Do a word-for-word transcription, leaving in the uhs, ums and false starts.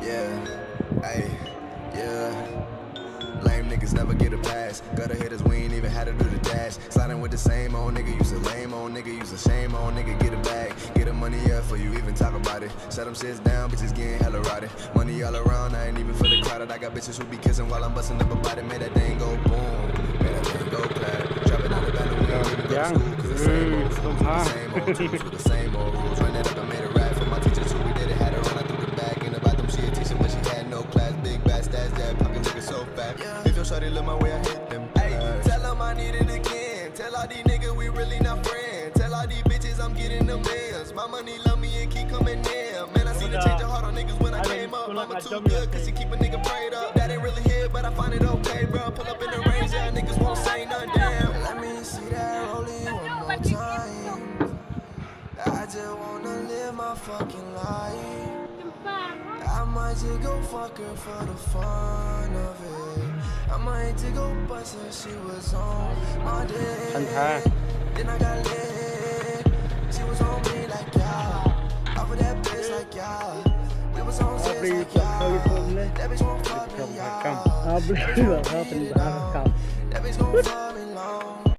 Yeah, ay, yeah. Lame niggas never get a pass. Gutter hitters, we ain't even had to do the dash. Sliding with the same old nigga, you's a lame old nigga, you's a shame old nigga. Get a bag, get a money up before you even talk about it. Shut them shits down, bitches getting hella rotted. Money all around, I ain't even for the crowded. I got bitches who be kissing while I'm busting up a body. Made that thing go boom, made that thing go clap. Dropping out the band, we ain't even go to school, cause the same old fools with the same old tunes with the same old rules. Ran it up and made a rap for my teachers who we did it. Had to run out through the back in the bathroom. She a teacher, but she had no class. Big bad stats, that pocket looking so fat. If your shorty look my way, I hit them. Ay, tell them I need it again. Tell all these niggas we really not friends. Tell all these bitches I'm getting them ends. My money love me and keep coming in. Man, I seen a change of heart on niggas when I came up. Mama too good, cause she keep a nigga prayed up. That ain't really here, but I find it okay, bro. Pull up in the range, yeah, niggas won't say nothing. Damn. Let me see that rollie one more time. I just wanna live my fucking life. I might just go fuck her for the fun of it. I might just go bust her, she was on my dick. Then I got lit. She was on me like, yeah. Off of that bitch like, yeah. We was on sex like, yeah. That bitch won't fuck me, yeah. That bitch won't fuck me long.